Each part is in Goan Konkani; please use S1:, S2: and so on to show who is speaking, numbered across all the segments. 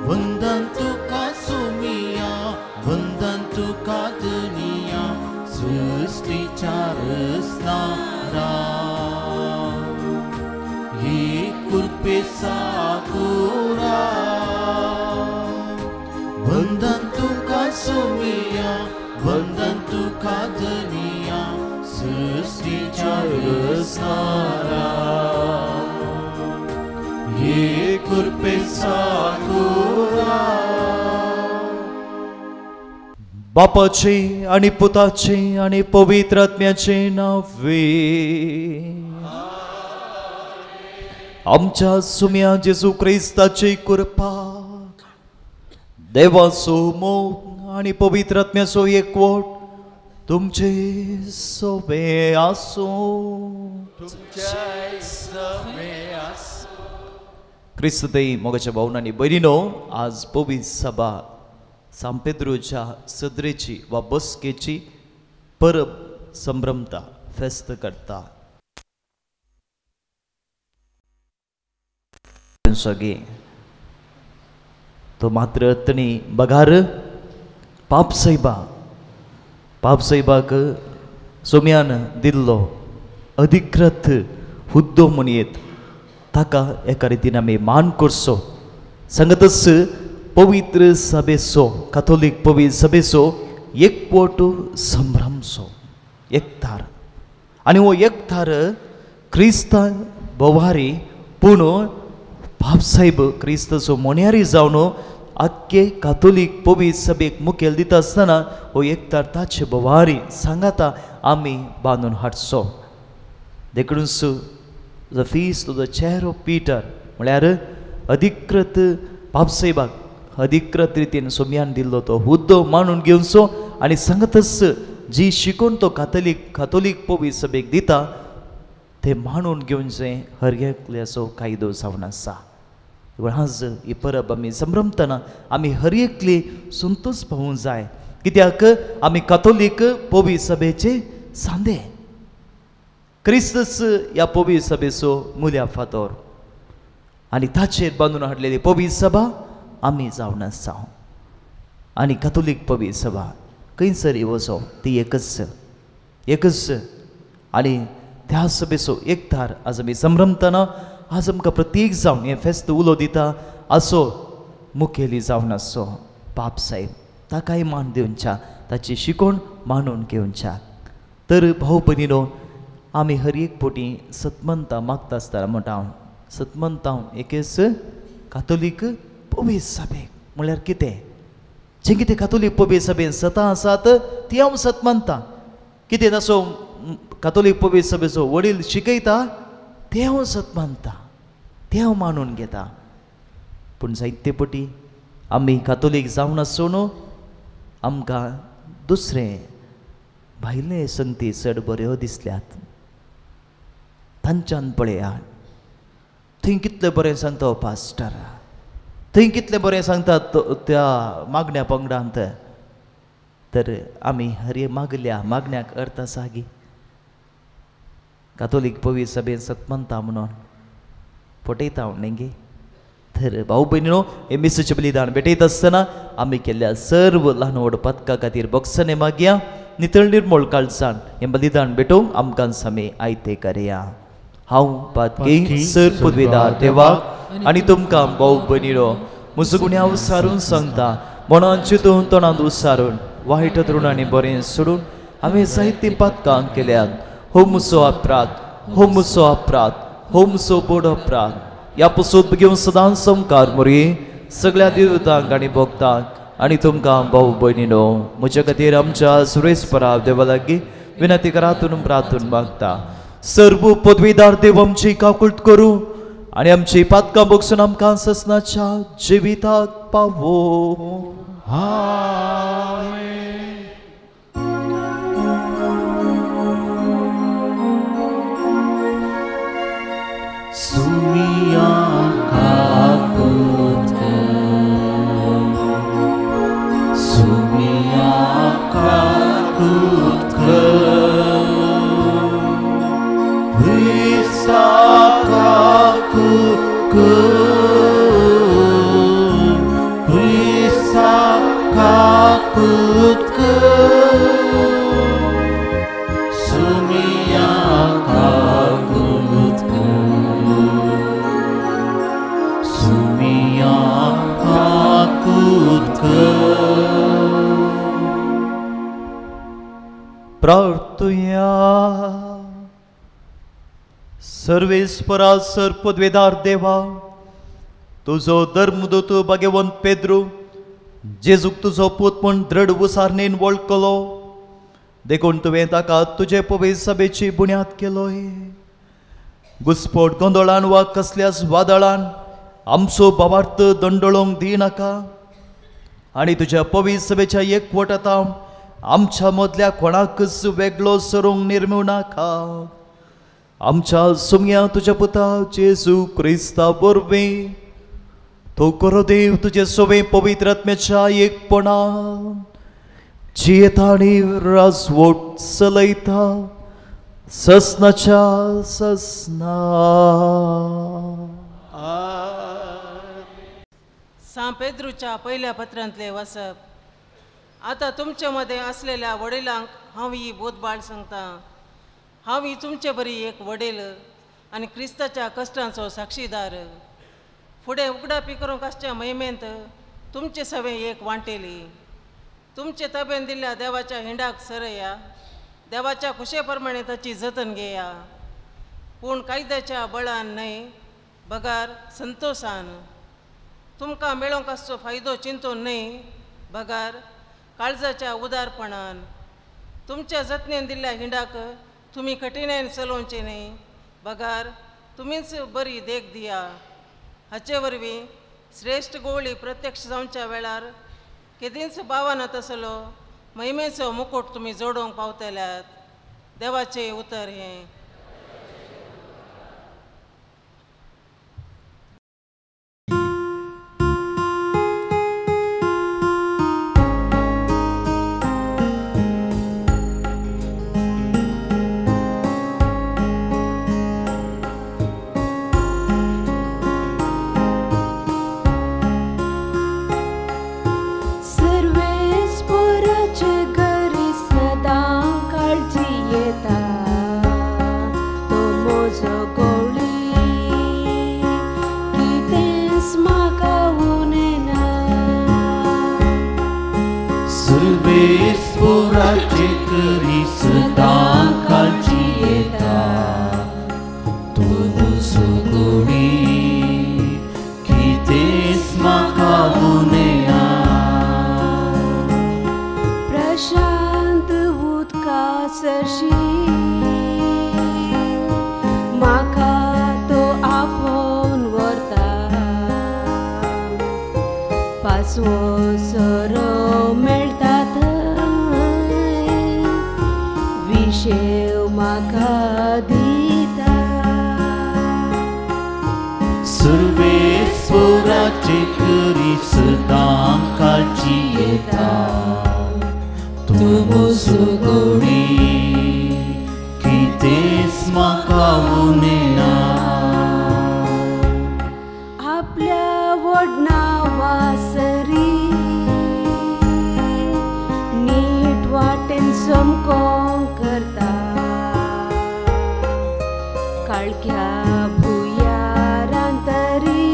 S1: वंदन तुका सुमिया वंदन तुका दुनिया सृष्टीच्या रचणारा ही कृपेचा कुरा वंदन तुका सुमिया वंदन तुका दुनिया सृष्टीच्या रचणारा ही कृपेचा कुरा.
S2: बापाचे आणि पुताचे आणि पवित्र आत्म्याचे नावे आमच्या सुम्या जेजू क्रिस्ताची कृपा देवाचो मोग आणि पवित्र आत्म्याचो एकवट तुमचे सोबे आसूं. क्रिस्तदेई मोगाच्या भावनांनी भयणीनो, आज पवित्र सभा सांत पेद्रूच्या सदरेची वा बसकेची परब संभ्रमता फेस्त करता. सगळे तो मात्र तणी बघार पापसाहेबा पापसाहेबाक सोम्यान दिल्लो अधिकृत हुद्दो म्हणयेत ताका एका रितीन आमी मान करचो. सांगतच पवित्र सभेचो काथोलीक पवित्र सभेचो एकवट संभ्रमचो एकतार आनी हो एकतार क्रिस्तां बोवारी पूण बापसाहेब क्रिस्ताचो मोन्यारी जावन आख्खे काथोलीक पवित्र सभेक मुखेल दिता आसतना हो एकतार ताचे बोवारी सांगाता आमी बांदून हाडचो. देखूनच the feast of the chair of Peter म्हळ्यार अधिकृत बापसाहेबाक अधिकृत रितीन सोम्यान दिल्लो तो हुद्दो मानून घेवचो आनी सांगतच जी शिकोवन तो काथोलीक पवित्र सभेक दिता ते मानून घेवचें हर एकल्याचो कायदो जावन आसा. आज ही परब आमी संभ्रमतना आमी हर एकली संतोश पावूंक जाय कित्याक आमी काथोलीक पवित्र सभेचे सांदे. क्रिस्तच ह्या पवित्र सभेचो मुल्या फातोर आनी ताचेर बांदून हाडलेली पवित्र सभा आमी जावन आसा. आनी काथोलीक पवित्र सभा खंयसर वचो ती एकच एकच आनी त्या सभेचो एकतार आज आमी संभ्रमतना आज आमकां प्रत्येक जावन हें फेस्त उलो दिता असो मुखेली जावन आसचो बापसाहेब ताकाय मान दिवच्या ताची शिकोवण मानून घेवच्या. तर भाव भयणीनो आमी हर एक पोटी सतमंता मागता आसतना म्हणटा हांव सतमंता हांव एकेच काथोलीक पवित्र सभेक म्हळ्यार कितें जें कितें काथोलीक पवित्र सभेन सतां आसात ती हांव सत मानता. कितें ताचो काथोलीक पवित्र सभेचो वडील शिकयता तें हांव सत मानता तें हांव मानून घेता. पूण जायते पटी आमी काथोलीक जावन आसून आमकां दुसरें भायले संगती चड बऱ्यो दिसल्यात तांच्यान पळया थंय कितलें बरें सांगता हो पास्टर थंय कितलें बरें सांगता त्या मागण्या पंगडांत. तर आमी हर मागल्या मागण्याक अर्थ आसा गी काथोलीक पवित्र सभेन सतमंता म्हणून फटयता हांव न्ही गे. तर भाऊ भयणीनो हे मिसाचें बलिदान भेटयता आसतना आमी केल्ल्या सर्व ल्हान व्हड पदका खातीर बक्षाने मागया नितळ निर्मळ काळजान हें बलिदान भेटोवंक आमकां सामी आयते करया. हांव पातकी सर पदवीदार देवाक आनी तुमकां भाऊ भयणीनो म्हजो गुन्यांव सारून सांगता मनान चिंतून तोंडांत उसारून वायट धरून आनी बरें सोडून हांवें जायतीं पातकां केल्यात. हो म्हजो अपराध हो म्हजो अपराध हो म्हजो बोड अपराध. ह्या पसून घेवन सदांच समकार मोरये सगळ्या देवतांक आनी भक्तांक आनी तुमकां भाऊ भयणीनो म्हज्या खातीर आमच्या सुरेशपरा देवा लागीं विनंती करातून प्रार्थून मागता. सर्व पदवीदार देव आमची काकूट करूं आनी आमची पातकां बगसून आमकां ससनाच्या जिविताक पावो.
S1: आमेन. सुमिया काकूट कर सुमिया काकूट कर क्रिस्ता काकूट कर काकूत कर, सुमिया काकूत कर, सुमिया काकूत कर।
S2: प्रार्थुया। सर्वेस्परा सर्पद्वेदार देवा, तुजो धर्मदूत भाग्यवंत पेद्रू जेजूक तुजो पूत म्हूण दृढ उसारणेन वळखलो, देखून तुवें ताका तुजे पवित्र सभेची बुन्याद केलोय। घुस्पट गोंदळान वा कसल्याच वादळान आमचो भावार्थ दंडळोंक दिनाका आनी तुज्या पवित्र सभेच्या एकवटांत आमच्या मदल्या कोणाकच वेगळो सरूंक निर्मू नाका। आमच्या सुमया तुज्या पुता जेजू क्रिस्ता वरवीं तो करो देव तुजे सोबे पवित्र आत्म्याच्या एकपणान जियेता आनी राजवट चलयता ससनाच्या ससना।
S3: सां पेद्रूच्या पयल्या पत्रांतले वाचप। आतां तुमचे मदें आसलेल्या वडिलांक हांव ही बोधबाळ सांगता। हांव ही तुमचे बरी एक वडील आनी क्रिस्ताच्या कश्टांचो साक्षीदार। फुडें उगडापी करूंक आसच्या महिमेंत तुमचे सवें एक वांटेली। तुमचे तबेन दिल्ल्या देवाच्या हिंडाक सरया, देवाच्या खुशे प्रमाणे ताची जतन घेया, पूण कायद्याच्या बळान न्हय बगार संतोशान। तुमकां मेळोंक आसचो फायदो चिंतून न्हय बगार काळजाच्या उदारपणान। तुमच्या जतनेन दिल्ल्या हिंडाक तुमी कठिणायेन चलोवचें न्हय बगार तुमीच बरी देख दिया। हाचे वरवीं श्रेश्ठ गोवळी प्रत्यक्ष जावच्या वेळार केदींच बावना तसलो महिमेचो मुकूट तुमी जोडोवंक पावतल्यात। देवाचें उतर हें।
S1: सर्वेस्पराचे करी सदां काळजी येता, तूं म्हजो गोडी कितेंच म्हाका उणें ना।
S4: प्रशांत उदका सरशी म्हाका तो आपोवन व्हरता, पांचवो सोरो मेळटा थंय विशेव म्हाका दिता।
S1: सर्वेस्पराचे करी सदां काळजी येता, तूं म्हजो गोडी कितेंच म्हाका उणें ना।
S4: आपल्या वडनावासरी नीट वाटेन समको करता, काळख्या भुंयारांतरी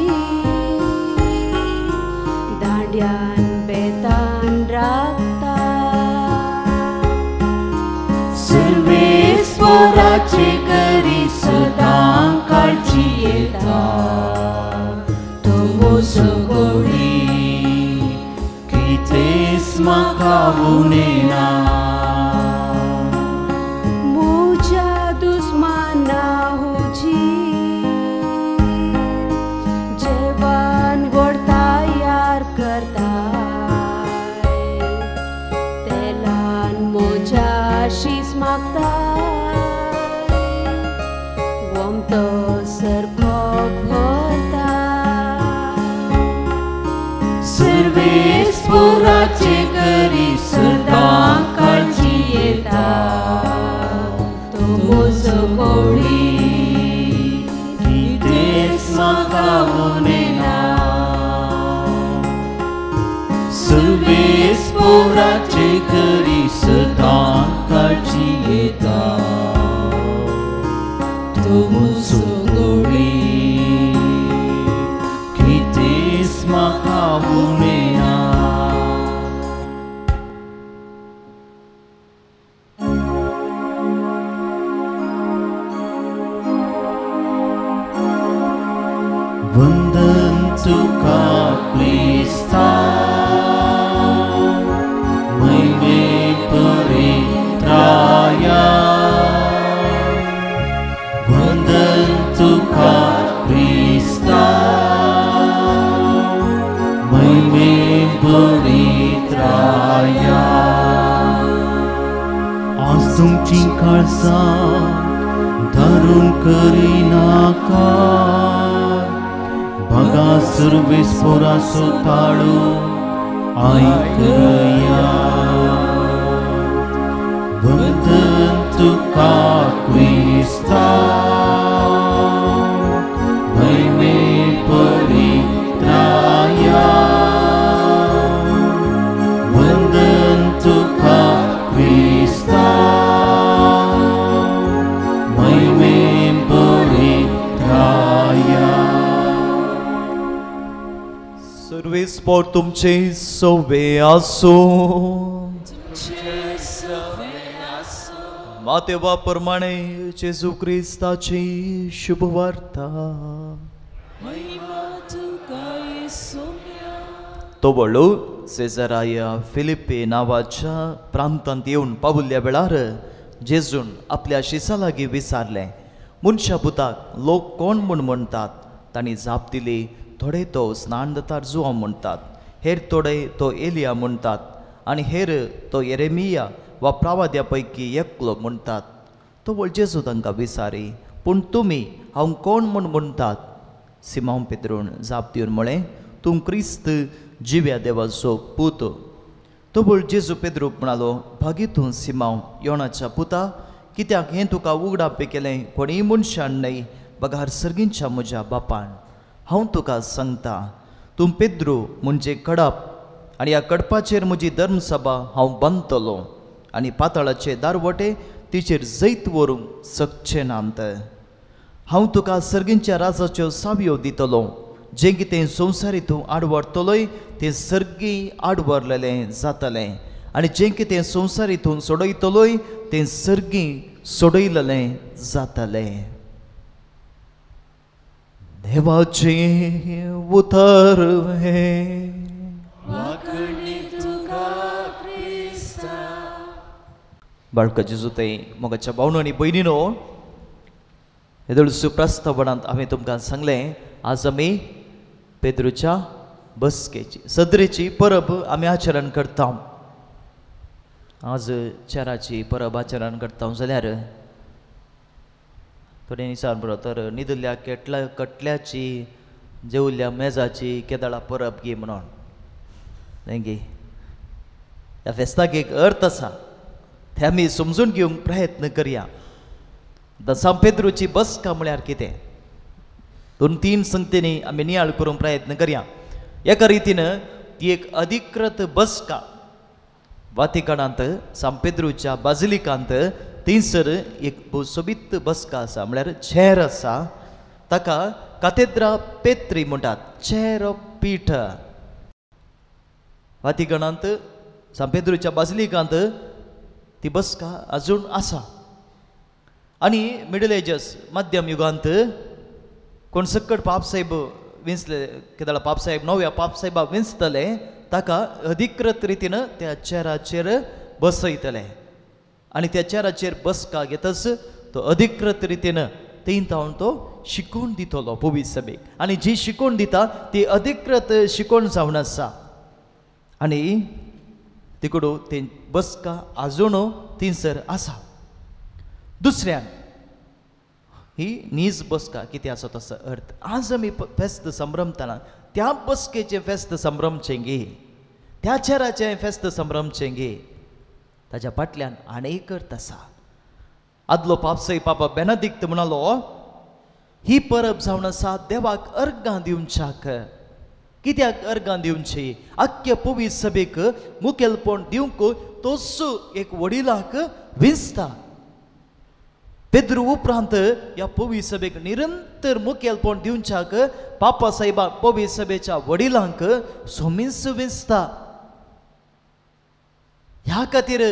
S4: दांड्यान बेतान राखता।
S1: सर्वेस्पराचे करी सदां काळजी येता, तूं म्हजो गोडी कितेंच म्हाका उणें ना।
S4: म्हज्या दुस्माना हुजी जेवण गोड तयार करता, तेलान म्हज्या शीस मागता, वमतो सारको भरता।
S1: सर्वेस्पराचे करी सदां काळजी येता, तूं म्हजो गोडी कितेंच म्हाका उणें ना। सर्वेस्पराचे पोराचे करी सदां काळजी येता तूं मुसोगोळी कितेंच म्हाका उणें ना. वंदन तुका क्रिस्ता महिमे परित्राया वंदन तुका क्रिस्ता महिमे परित्राया. आज तुमची काळजां धरून करिनाका बगा सर्वेस्पोराचो ताळो आयकया. वंदन तुका क्रिस्ता महिमे परित्राया वंदन तुका क्रिस्ता महिमे परित्राया.
S2: सर्वेस्पोर तुमचे सवे आसूं. मातेवा प्रमाणे जेजू क्रिस्ताची शुभवार्ता. तो वळू सेजराया फिलिपे नांवाच्या प्रांतांत येवन पावुल्ल्या वेळार जेजून आपल्या शिसा लागीं विचारलें, मनशा पुताक लोक कोण म्हूण म्हणटात? तांणी जाप दिली, थोडे तो स्नानदातार जुआंव म्हणटात, हेर थोडे तो एलिया म्हणटात आनी हेर तो येरेमिया वा प्रावाद्या पैकी एकलो म्हणटात. तो वळ जेजू तांकां विचारी, पूण तुमी हांव कोण म्हूण म्हणटात? सिमांव पेद्रून जाप दिवन म्हळें, तूं क्रिस्त जिव्या देवाचो पूत. तो वळ जेजू पेद्रूक म्हणालो, भागी तूं सिमांव योणाच्या पुता, कित्याक हें तुका उगडापें केलें कोणीय मनशान न्हय बगार सर्गींच्या म्हज्या बापान. हांव तुका सांगता, तूं पेद्रू म्हणजे कडप आनी ह्या कडपाचेर म्हजी धर्मसभा हांव बांदतलो आनी पातळाचे दारवटे तिचेर जैत व्हरूंक शकचे नात. हांव तुका सर्गींच्या राजाच्यो सावयो दितलो, जें कितें संवसारी तूं आडवरतलोय तें सर्गी आडवरलेलें जातलें आनी जें कितें संवसारी तूं सोडयतलोय तें सर्गी सोडयलेलें जातलें. देवाचें उतर हें. बाळका जेजू मोगाच्या भावनो आनी भयणीनो, हेदोळसू प्रस्तावनांत आमी तुमकां सांगलें, आज आमी पेद्रूच्या बसकेची सदरेची परब आमी आचरण करता. आज चेराची परब आचरण करता जाल्यार थोडे निसार बरो तर न्हिदल्या केटल्या कटल्याची जेवल्या मेजाची केदाळा परब गी म्हणून न्हय गी. ह्या फेस्ताक एक अर्थ आसा, ते आमी समजून घेवंक प्रयत्न करया. सांत पेद्रूची बसका म्हळ्यार कितें, दोन तीन संगतींनी आमी नियाळ करूंक प्रयत्न करया. एका रितीन ती एक अधिकृत बसका वातिकानांत सांत पेद्रूच्या बाजिलिकांत थंयसर एक सोबीत बसका आसा, म्हळ्यार चेर आसा, ताका कातेद्रा पेत्री म्हणटात, चेर ऑफ पीठ. वातिकानांत सांत पेद्रूच्या बाजिलिकांत ती बसका अजून आसा. आनी मिडल एजस मध्यम युगांत कोण सक्कट पापसाहेब विंचले केदाळा पापसाहेब नव्या पापसाहेबा विंचतले ताका अधिकृत रितीन त्या चेराचेर बसयतले आनी त्या चेराचेर बसका घेतच तो अधिकृत रितीन तीन तावन तो शिकोवन दितलो पवित्र सभेक आनी जी शिकोवन दिता ती अधिकृत शिकोवन जावन आसा. आनी तिकडू ती बसका आजून थंयसर आसा. दुसऱ्यान ही नीज बसका कितें आसा तसो अर्थ आज आमी फेस्त संभ्रमतना त्या बसकेचें फेस्त संभ्रमचें गे, त्या चेराचें फेस्त संभ्रमचें गे, ताज्या फाटल्यान आनी एक अर्थ आसा. आदलो पापसय पापा बेनादिक्त म्हणालो ही परब जावन आसा देवाक अर्गां दिवच्याक. कित्याक अर्गां दिवची? आख्खे पवित्र सभेक मुखेलपण दिवंक तोच एक वडिलाक विंचता. पेद्रू उपरांत ह्या पवित्र सभेक निरंतर मुखेलपण दिवच्याक पापा साहेबा पवित्र सभेच्या वडिलांक सोमीस विंचता. ह्या खातीर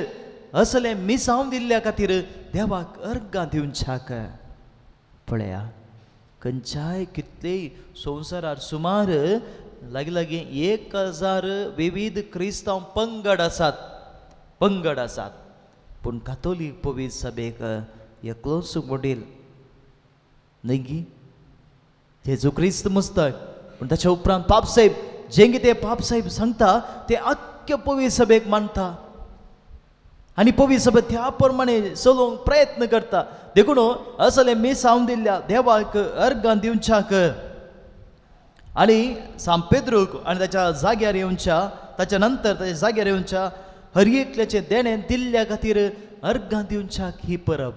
S2: असलें मिसांव दिल्ल्या खातीर देवाक अर्गां दिवच्याक. पळया खंयच्याय कितलेय संवसारार सुमार लागीं लागीं 1000 विविध क्रिस्तांव पंगड आसात, पंगड आसात. पूण कातोलीक पवित्र सभेक एकलोच वडील न्हय गी, जेजू क्रिस्त मुस्तक. पूण ताच्या उपरांत पापसाहेब जें कितें पापसाहेब सांगता तें आख्खे पवित्र सभेक मानता आनी पवित्र सभा त्या प्रमाणे चलोवंक प्रयत्न करता. देखून असलें मिसांव दिल्ल्या देवाक अर्गां दिवच्याक आनी सांत पेद्रूक आनी ताच्या जाग्यार येवच्या, ताच्या नंतर ताच्या जाग्यार येवच्या हर एकल्याचें देणें दिल्ल्या खातीर अर्गां दिवच्याक ही परब.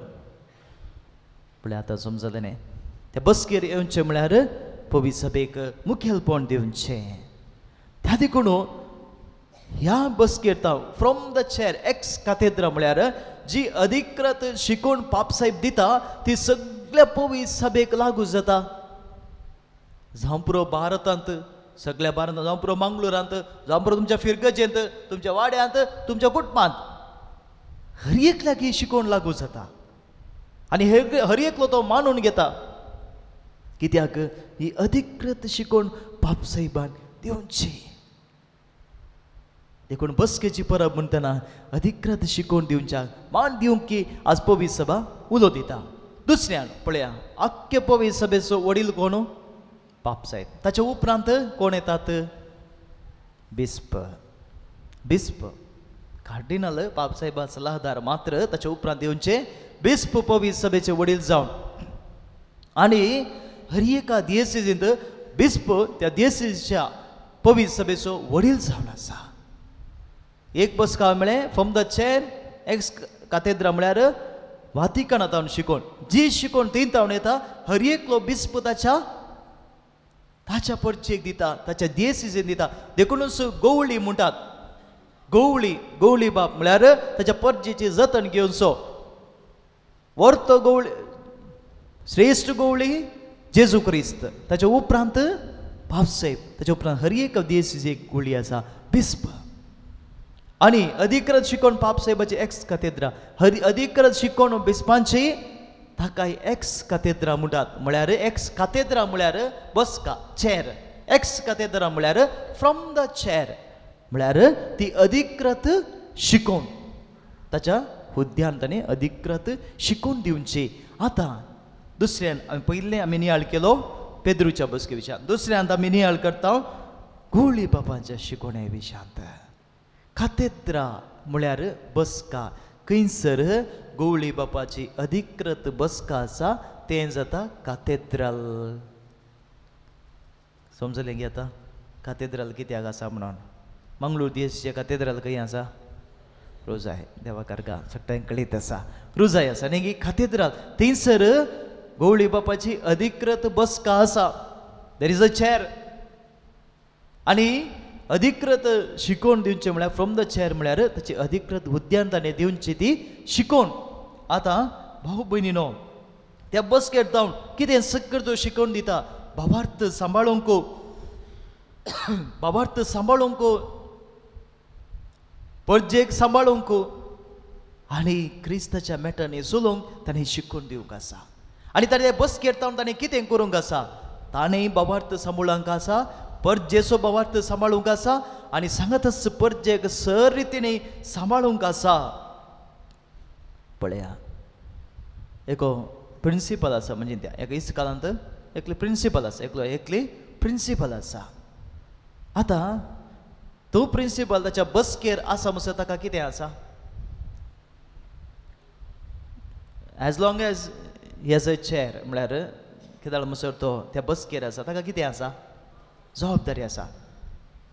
S2: पळय आतां समजलें न्ही, त्या बसकेर येवचें म्हळ्यार पवित्र सभेक मुखेलपण दिवचें. त्या देखून ह्या बसकेर from the chair ex cathedra म्हळ्यार जी अधिकृत शिकोवण पापसाहेब दिता ती सगळ्या पवित्र सभेक लागू जाता. जावं पुरो भारतांत, सगळ्या भारतांत, जावं पुरो मंगळुरांत, जावं पुरो तुमच्या फिरगजेंत, तुमच्या वाड्यांत, तुमच्या कुटुंबांत, हर एकल्याक ही शिकोवण लागू जाता आनी हर एकलो तो मानून घेता. कित्याक ही अधिकृत शिकोवण पापसाहेबान दिवची. देखून बसकेची परब म्हणटना अधिकृत शिकोवण दिवच्याक मान दिवंक की आज पवित्र सभा उलो दिता. दुसऱ्यान पळया आख्खे पवित्र सभेचो वडील कोण? पापसाहेब. ताच्या उपरांत कोण येतात? बिस्प. बिस्प कार्डिनल पापसाहेबा सल्लागार मात्र ताच्या उपरांत येवचे बिस्प पवित्र सभेचे वडील जावन. आनी हर एका दियसिजींत बिस्प त्या दियसिजीच्या पवित्र सभेचो वडील जावन आसा. एक बसका म्हळें from the chair ex cathedra म्हळ्यार वातिकानांत शिकोवन जी शिकोवन थंय तावन येता हर एकलो बिस्प ताच्या ताच्या परचेक दिता, ताच्या दियसिजीन दिता. देखूनच गवळी म्हणटात. गवळी, गवळी बाप म्हळ्यार ताच्या परचेची जतन घेवचो. वर्तो गवळी, श्रेश्ठ गवळी जेजू क्रिस्त, ताच्या उपरांत पापसाहेब, ताच्या उपरांत हर एक दियसिजी एक गवळी आसा बिस्प. आनी अधिकृत शिकोवन पापसाहेबाची एक्स कातेद्रा, हर अधिकृत शिकोवन बिस्पांची ताकाय एक्स कातेद्रा म्हणटात. म्हळ्यार एक्स कातेद्रा म्हळ्यार बसका, चेर. एक्स कातेद्रा म्हळ्यार फ्रॉम the chair म्हळ्यार ती अधिकृत शिकोवन ताच्या हुद्द्यान ताणें अधिकृत शिकोवन दिवची. आतां दुसऱ्यान आमी पयलें आमी नियाळ केलो पेद्रूच्या बसके विशयांत, दुसऱ्यांत आमी नियाळ करता गवळी बाबांच्या शिकोवणे विशयांत. कातेद्रा म्हळ्यार बसका, खंयसर गवळी बापाची अधिकृत बसका आसा तें जाता कातेद्राल. समजलें गी आतां कातेद्राल कित्याक आसा म्हणून? मंगळूर देशचें कातेद्राल खंय आसा? रोजाय देवा कारगा सगळ्यांक कळीत आसा, रोजाय आसा न्ही गी. कातेद्राल थंयसर गवळी बापाची अधिकृत बसका आसा, there is a chair. आनी अधिकृत शिकोवन दिवचें म्हळ्यार फ्रॉम the chair म्हळ्यार ताची अधिकृत हुद्द्यान ताणें दिवची ती शिकोवन. आतां भाव भयणीनो त्या बसकेर जावन कितें सगळें तो शिकोवन दिता, भावार्थ सांबाळूंक, भावार्थ सांबाळूंक, परजेक सांबाळूंक आनी क्रिस्ताच्या मेटांनी चलोवंक ताणें शिकोवन दिवंक आसा. आनी ताणें बसकेर जावन ताणें कितें करूंक आसा? ताणें भावार्थ सांबाळूंक आसा, परजेचो भावार्थ सांबाळूंक आसा आनी सांगतच परजेक सर रितीने सांबाळूंक आसा. पळया एको प्रिंसिपल आसा, म्हणजे त्या एका इस्कालांत एकले प्रिंसिपल आसा, एकलो एकली प्रिंसिपल आसा. आतां तो प्रिंसिपल ताच्या बसकेर आसा म्हणसर ताका कितें आसा? As long as he has a chair म्हळ्यार कित्याक म्हणसर तो त्या बसकेर आसा ताका कितें आसा? जबाबदारी आसा.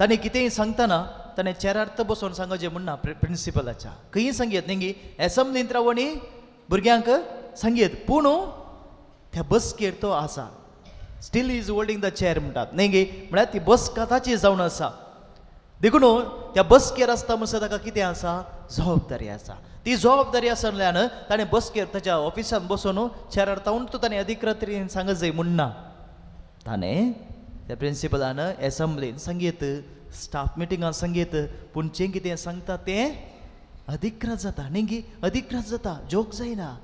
S2: ताणें कितेंय सांगतना ताणें चेरार तर बसोवन सांगचें म्हण ना प्रिंसिपलाच्या, खंयी सांगयत न्ही गी, एसम्बलींत रावणी भुरग्यांक सांगयत, पूण त्या बसकेर तो आसा. Still is holding the chair म्हणटात न्ही गे, म्हळ्यार ती बसका ताची जावन आसा. देखून त्या बसकेर आसता म्हणसर ताका कितें आसा, जबाबदारी आसा. ती जबाबदारी आसल्यान ताणें बसकेर ताच्या ऑफिसान बसून चेरार तावन तो ताणें अधिकृत रितीन सांगत जाय म्हूण ना. ताणें त्या प्रिंसिपलान एसेंब्लीन सांगीत, स्टाफ मिटिंगान सांगीत, पूण जें कितें सांगता तें अधिकृत जाता न्ही गी, अधिकृत जाता, जोक जायना.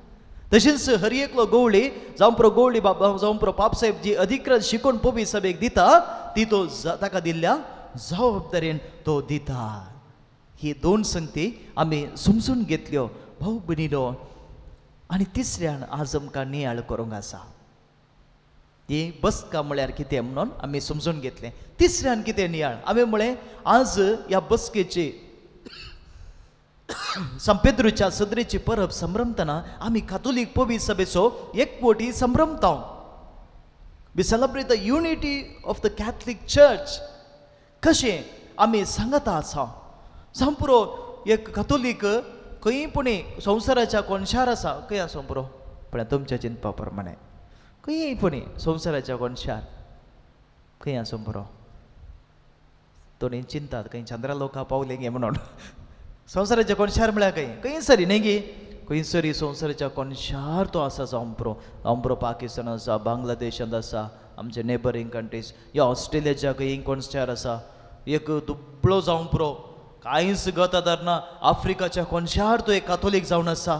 S2: तशेंच हर एकलो गवळी जावं पुरो गवळी बाबा जावं पुरो पापसाहेब जी अधिकृत शिकोवन पवी सभेक दिता ती तो ताका दिल्ल्या जबाबदारेन तो दिता. ही दोन संगती आमी समजून घेतल्यो भाऊ भयणीनो. आनी तिसऱ्यान आज आमकां नियाळ करूंक आसा ती बसका म्हळ्यार कितें म्हणून आमी समजून घेतलें. तिसऱ्यान कितें नियाळ, आमी म्हळें आज ह्या बसकेची सांपेद्रूच्या सदरेची परब संभ्रमतना आमी कातोलीक पवी सभेचो एकवटी संभ्रमता. We celebrate the unity of the Catholic church. कशें आमी सांगता आसा संपुरो एक कातोलीक खंय पुणे संवसाराच्या कोनशार आसा, खंय आसा पुरो पण तुमच्या चिंतपा प्रमाणे खंय पुणे संवसाराच्या कोनशार खंय आसा पुरो, तो चिंतात खंय चंद्रा लोकां पावले गे म्हणून. संवसाराच्या कोनशार म्हळ्यार खंय खंय सरी न्ही गी, खंय सरी संवसाराच्या कोनशार तो आसा जावं पुरो, जावं पुरो पाकिस्तान आसा, बांगलादेशांत आसा, आमचे नेबरींग कंट्रीज या ऑस्ट्रेलियाच्या खंय कोनशार आसा, एक दुबळो जावं पुरो कांयच गत आदार ना, आफ्रिकाच्या कोनशार तो एक काथोलीक जावन आसा.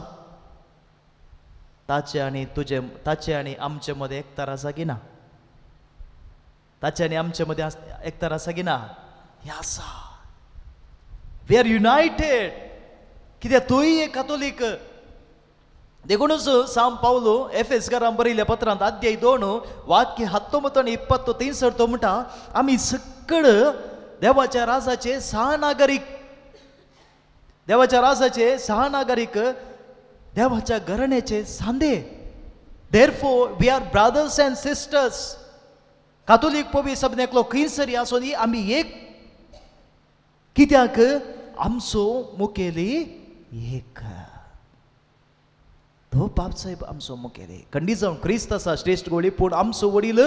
S2: ताचे आनी तुजे, ताचे आनी आमचे मदें एकतार आसा की ना, ताचे आनी आमचे मदें एकतार आसा की ना, हें आसा. We are united कित्याक तूंय एक कातोलीक. देखूनच सांव पावलो एफेसकारां बरयल्ल्या पत्रांत अध्याय 2 वाक्य 19 आनी 23 तो म्हणटा आमी सकळ देवाच्या राजाचे 6 नागरीक, देवाच्या राजाचे 6 नागरीक, देवाच्या घराण्याचे सांदे. Therefore we are brothers and sisters. कातोलीक पवी सभेन एकलो खंयसरी आसून आमी एक, कित्याक आमचो मुखेली एक, तो पापसाहेब आमचो मुखेली. खंडीत जावन क्रिस्त आसा श्रेश्ठ गोळी, पूण आमचो वडील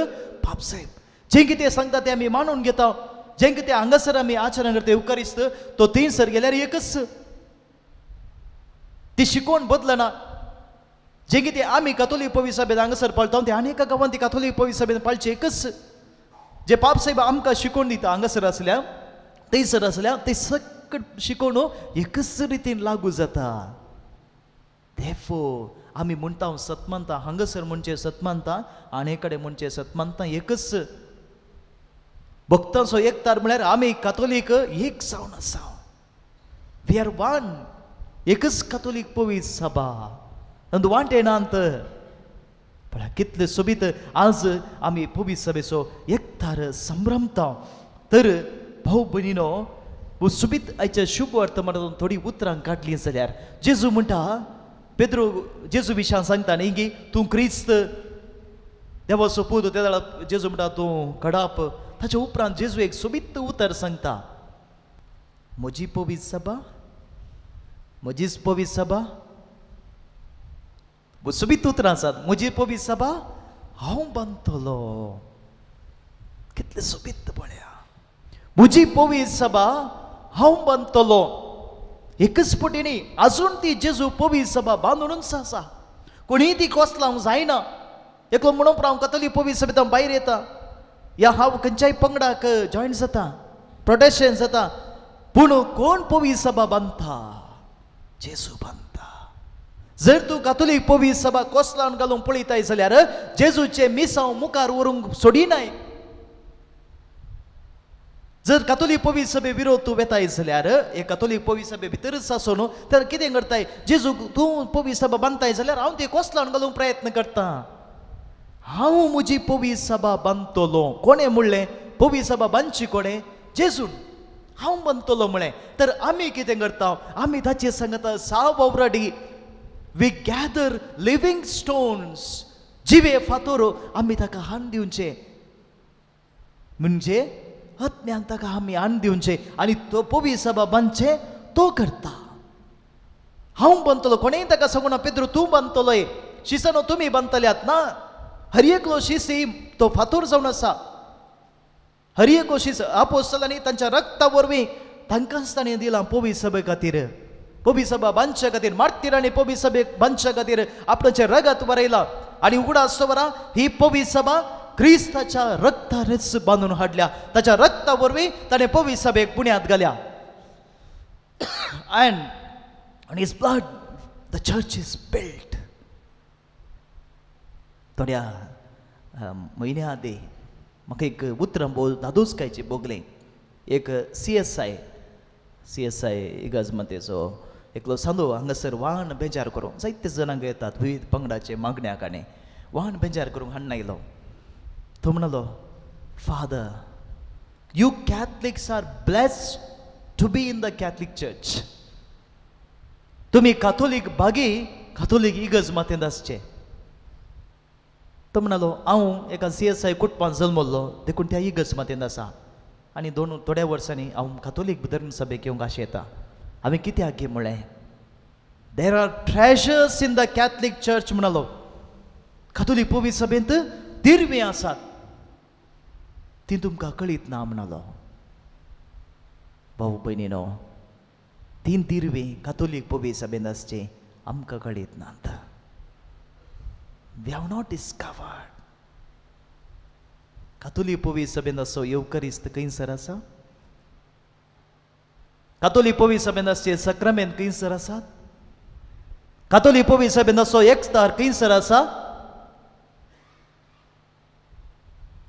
S2: पापसाहेब. जें कितें सांगता तें आमी मानून घेता, जें कितें हांगासर आमी आचरण करता येवकारिस्त तो थंयसर गेल्यार एकच, ती शिकोवन बदलना. जें कितें आमी कातोलीक पवी सभेन हांगासर पाळटा तें आनी एका गांवांत ती कातोलीक पवी सभेन पाळचें एकच. जे पापसाहेब आमकां शिकोवन दिता हांगासर आसल्या थंयसर आसल्या ते सकट शिकोवन एकच रितीन लागू जाता. Therefore आमी म्हणटा सतमानता, हांगासर म्हणचें सतमानता आनी कडेन म्हणचें सतमानता एकच. भक्तांचो एकतार म्हळ्यार आमी कातोलीक एक जावन आसा, we are one, एकच कातोलीक पवित्र सभा, तातूंत वांटे नात. पळय कितले सोबीत आज आमी पवित्र सभेचो एकतार संभ्रमता. तर भाऊ भयणीनो सोबीत आयच्या शुभ वर्तमानातून थोडी उतरां काडलीं जाल्यार जेजू म्हणटा, पेद्रो जेजू विशयान सांगता न्ही की तूं क्रिस्त देवाचो पूत. त्या वेळार जेजू म्हणटा तूं कडाप. ताच्या उपरांत जेजू एक सोबीत उतर सांगता, म्हजी पवित्र सभा, म्हजीच पवित्र सभा. सोबीत उतरां आसात, म्हजी पवित्र सभा हांव बांदतलो. कितलें सोबीत पळया, म्हजी पवित्र सभा हांव बांदतलो. एकच पटीनी आजून ती जेजू पवित्र सभा बांदूनच आसा, कोणीय ती कोसलावंक जायना. एकलो म्हणून हांव कातोलीक पवित्र सभेंत हांव भायर येता या हांव खंयच्याय पंगडाक जॉयन जाता, प्रोटेस्टंट जाता, पूण कोण पवित्र सभा बांदता? जेजू बांदता. जर तूं कातोलीक पवित्र सभा कोसलावन घालूंक पळयताय जाल्यार जेजूचें मिसांव मुखार व्हरूंक सोडिनाय. जर कातोलीक पवित्र सभे विरोध तूं वेताय जाल्यार हे कातोलीक पवित्र सभे भितरच आसो न्हू, तर कितें करताय, जेजू तूं पवित्र सभा बांदताय जाल्यार हांव ती कोसलावन घालूंक प्रयत्न करता. हांव म्हजी पवित्र सभा बांदतलो. कोणें म्हणलें पवित्र सभा बांदची? कोणें? जेजून. हांव बांदतलो म्हळें. तर आमी कितें करता, आमी ताचे सांगता साव वावराडी, we gather living stones, जिवे फातोर आमी ताका हान दिवचे, म्हणजे आत्म्यान ताका आमी हान दिवचे आनी तो पवित्र सभा बांदचे तो करता. हांव बांदतलो. कोणेंय ताका सांगूना पेद्रो तूं बांदतलोय, शिसानो तुमी बांदतल्यात ना. हर एकलो शिसी तो फातोर जावन आसा. हर एक अशी आपोस्तलांनी तांच्या रक्ता वरवीं तांकांच ताणें दिलां पवी सभे खातीर, पवी सभा बांदच्या खातीर, मार्तिरांनी पवी सभेक बांदच्या खातीर आपणाचें रगत वरयलां. आनी उगडास दवरा, ही पवी सभा क्रिस्ताच्या रक्तारच बांदून हाडल्या, ताच्या रक्ता वरवीं ताणें पवी सभेक बुन्याद घाल्या. And on his blood the church is built. थोड्या म्हयन्या आदीं म्हाका एक उतरां भोव धादोसकायची भोगलें. एक CSI इगर्ज मातेचो एकलो सांदो हांगासर वाहन बेजार करूंक जायते जाणांक येतात विविध पंगडाचे मागण्याक आनी वाहन बेजार करूंक हाडून आयलो. तो म्हणलो, Father, you Catholics are blessed to be in the Catholic church. तुमी काथोलीक भागी काथोलीक इगर्ज मातेंत आसचे. तो म्हणालो, हांव एका CSI कुटुंबांत जल्मल्लो देखून त्या इगर्ज मातेंत आसा आनी दोन थोड्या वर्सांनी हांव काथोलीक धर्म सभेक येवंक आशेता. हांवें कित्याक गे म्हळें, there are treasures in the Catholic church म्हणालो. काथोलीक पवित्र सभेंत दिर्वीं आसात ती तुमकां कळीत ना म्हणालो. भाऊ भयणीनो, तीन दिर्वीं काथोलीक पवित्र सभेंत आसचीं आमकां कळीत नात. We have not discovered. कातोलीक पवित्र सभेंत आसचो येवकरिस्त खंयसर आसा? कातोलीक पवित्र सभेंत आसचे सक्रामेंत खंयसर आसात? कातोलीक पवित्र सभेंत आसचो एकतार खंयसर आसा?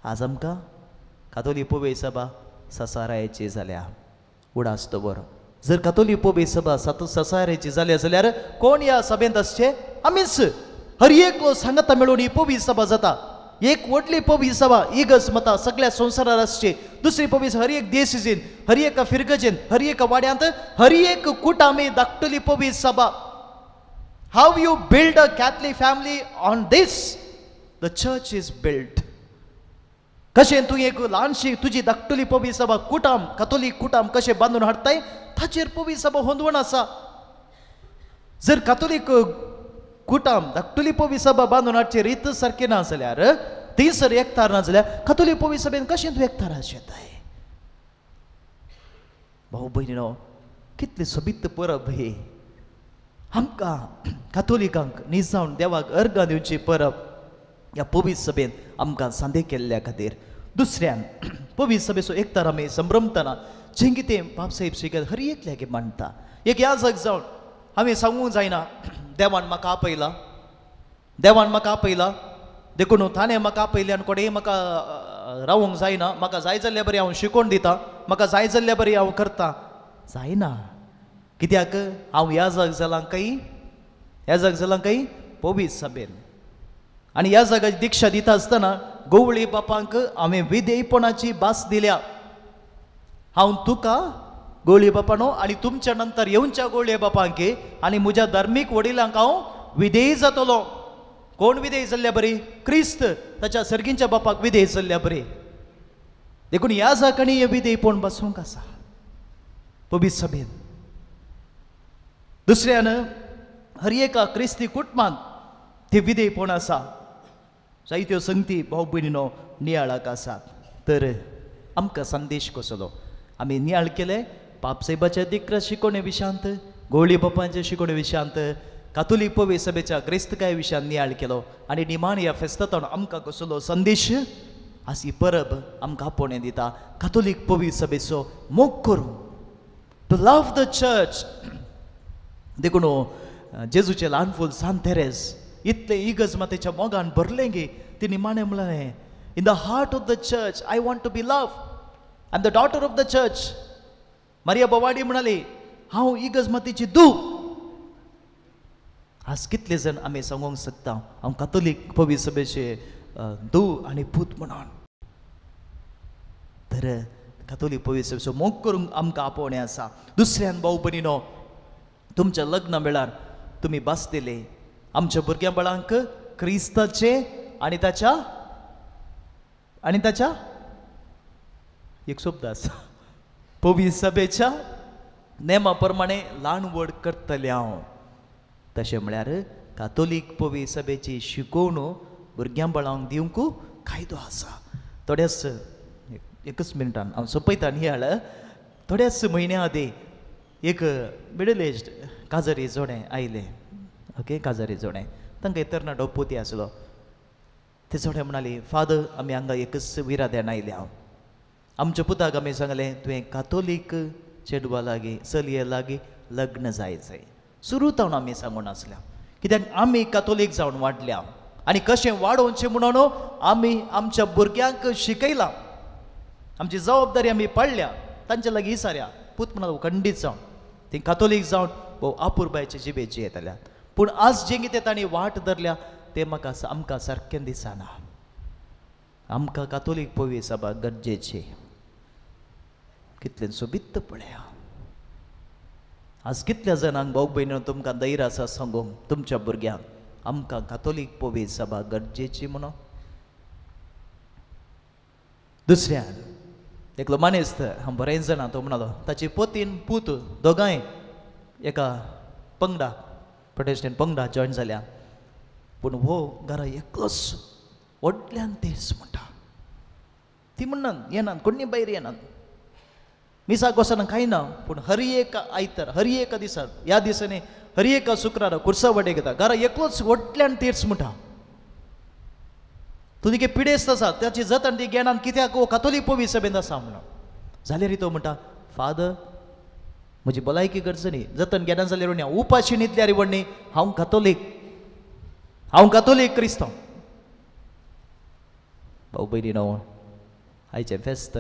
S2: आज आमकां कातोलीक पवित्र सभा ससारायची जाल्या. उडास दवर, जर कातोलीक पवित्र सभा ससारायची जाल्या जाल्यार कोण ह्या सभेंत आसचे? आमीच. हर एकलो सांगता मेळून ही पवित्र सभा जाता. एक व्हडली पवित्र सभा इगर्ज मता सगळ्या संवसारार आसची, दुसरी पवित्र हर एक देशीन, हर एका फिरगजेन, हर एका वाड्यांत, हर एक कुटामी धाकटली पवित्र सभा. How you build a Catholic family on this the church is built. कशें तूं एक ल्हानशी तुजी धाकटली पवित्र सभा कुटाम कातोलीक कुटाम कशें बांदून हाडटाय ताचेर पवित्र सभा होंदवण आसा. जर कातोलीक कुटाम धाकटुली पवित्र सभा बांदून हाडची रीत सारकी ना जाल्यार, थंयसर एकतार ना जाल्यार कातोलीक पवित्र सभेन कशें तूं एकतार आशेताय? भाऊ भयणीनो, कितली सोबीत परब ही आमकां कातोलिकांक निजावन देवाक अर्गां दिवची परब ह्या पवित्र सभेन आमकां सांदे केल्ल्या खातीर. दुसऱ्यान पवित्र सभेचो एकतार आमी संभ्रमतना जें कितें बापसाहेब शिकत हर एकल्याक मांडटा. एक याजक जावन हांवें सांगूंक जायना देवान म्हाका आपयला, देवान म्हाका आपयला देखून ताणें म्हाका आपयलें आनी कोणेंय म्हाका रावूंक जायना, म्हाका जाय जाल्ल्या बरी हांव शिकोवन दितां, म्हाका जाय जाल्ल्या बरी हांव करतां. जायना. कित्याक हांव याजक जालां काय, याजक जालां काय पवित्र सभेन. आनी ह्या जाग्याची दिक्षा दिता आसतना गवळी बापांक हांवें विधेयपणाची भास दिल्या. हांव तुका गोळये बापानो आनी तुमच्या नंतर येवच्या गोळये बापांक आनी म्हज्या धार्मीक वडिलांक हांव विधेयी जातलो. कोण विधेयी जाल्ल्या बरी? क्रिस्त ताच्या सर्गींच्या बापाक विधेयी जाल्ल्या बरी. देखून ह्या जाकांनी हें विधेयपण बसूंक आसा पवित्र सभेन. दुसऱ्यान हर एका क्रिस्ती कुटुंबांत ते विधेयपण आसा. जायत्यो संगती भाव भयणीनो नियाळाक आसात. तर आमकां संदेश कसलो आमी नियाळ केले पापसाहेबाच्या दिक्र शिकोवणे विशयांत, गोवळी बापांच्या शिकोवणे विशयांत, कातोलीक पवित्र सभेच्या ग्रेस्तकाय विशयांत नियाळ केलो. आनी निमाण ह्या फेस्तांत आमकां कसलो संदेश आज ही परब आमकां आपोवणें दिता. कातोलीक पवित्र सभेचो मोग करूं, टू लव्ह the church. देखून जेजूचें ल्हान फूल सांत तेरेज इतलें इगर्ज मातेच्या मोगान भरलें गे ती निमाणें म्हणलें, in the heart of the church I want to be love, I am the daughter of the church. Maria Bovadi म्हणाली, हांव इगर्ज मातेची धूव. आज कितले जण आमी सांगूंक शकता हांव कातोलीक पवित्र सभेचे धूव आनी पूत म्हणून. तर कातोलीक पवित्र सभेचो मोग करूंक आमकां आपोवणें आसा. दुसऱ्यान भाव भयणीनो, तुमच्या लग्ना वेळार तुमी भासतले आमच्या भुरग्यां बाळांक क्रिस्ताचे आनी ताच्या आनी ताच्या एक शब्द आसा पवित्र सभेच्या नेमा प्रमाणे ल्हान व्हड करतलें हांव. तशें म्हळ्यार कातोलीक पवित्र सभेची शिकोवण भुरग्यां बाळांक दिवंक कायदो आसा. थोड्याच एकच मिनटान हांव सोंपयता नियाळ. थोड्याच म्हयन्या आदीं एक मिडल एज्ड काजारी जोडें आयलें. ओके, काजारी जोडें, तांकां एक तरणाटो पोती आसलो. ते जोडें म्हणाली, फादर आमी हांगा एकच विराद्यान आयले. हांव आमच्या पुताक आमी सांगलें तुवें कातोलीक चेडवा लागीं चलये लागीं लग्न जाय जाय. सुरू जावन आमी सांगून आसल्या, कित्याक आमी कातोलीक जावन वाडल्या आनी कशें वाडोवचें म्हणून आमी आमच्या भुरग्यांक शिकयलां, आमची जबाबदारी आमी पाळ्ळ्या, तांचे लागीं इसाऱ्या. पूत म्हणालो खंडीत जावन ती कातोलीक जावन भोव आपुरबायचे जिबेची येतल्या. पूण आज जें कितें तांणी वाट धरल्या तें म्हाका आमकां सारकें दिसना. आमकां कातोलीक पवी सभा गरजेची. कितलें सोबीत पळया आज कितल्या जाणांक भाव भयणीं तुमकां धैर्य आसा सांगूंक तुमच्या भुरग्यांक आमकां कातोलीक पवी सभा गरजेची म्हणून. दुसऱ्यान एकलो मानेस्त हांव बरें जाणां, तो म्हणालो ताची पोतीन पूत दोगांय एका पंगडा प्रोटेस्टंट पंगडा जॉयन जाल्या, पूण हो घरा एकलोच व्हडल्यान तेच म्हणटा. ती म्हणनात येनात कोणी भायर येनात, मिसाक वचना कांय ना, पूण हर एक आयतार हर एका दिसा ह्या दिसांनी हर एका शुक्रारा कुर्सा वाटेक येता, घरा एकलोच व्हडल्यान तेच म्हणटा. तूं तिगे पिडेस्त आसा ताची जतन ती घेनान कित्याक हो कातोलीक पवी सभेंत आसा म्हणून. जाल्यार तो म्हणटा, फादर म्हजी भलायकी गरज न्ही, जतन घेना जाल्यार न्ही, उपाशी न्हिदल्यार व्हडली, हांव कातोलीक, हांव कातोलीक क्रिस्तांव. भाऊ भयणी न्हू, आयचें फेस्त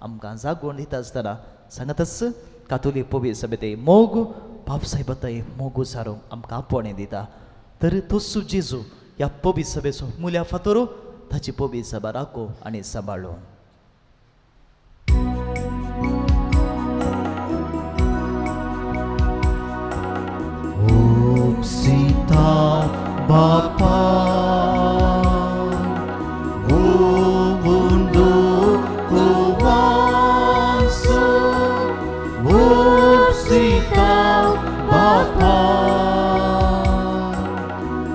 S2: आमकां जागोवन दिता आसतना सांगतच कातोलीक पवी सभेंत मोग बापसाहेबातय मोग सारूंक आमकां आपोवणें दिता. तर तोच जेजू ह्या पवी सभेचो मुल्या फातोरो ताची पवी सभा राखो आनी सांबाळो.
S1: सीता बापा गोवुंडो कोवासो, ओ सीता बापा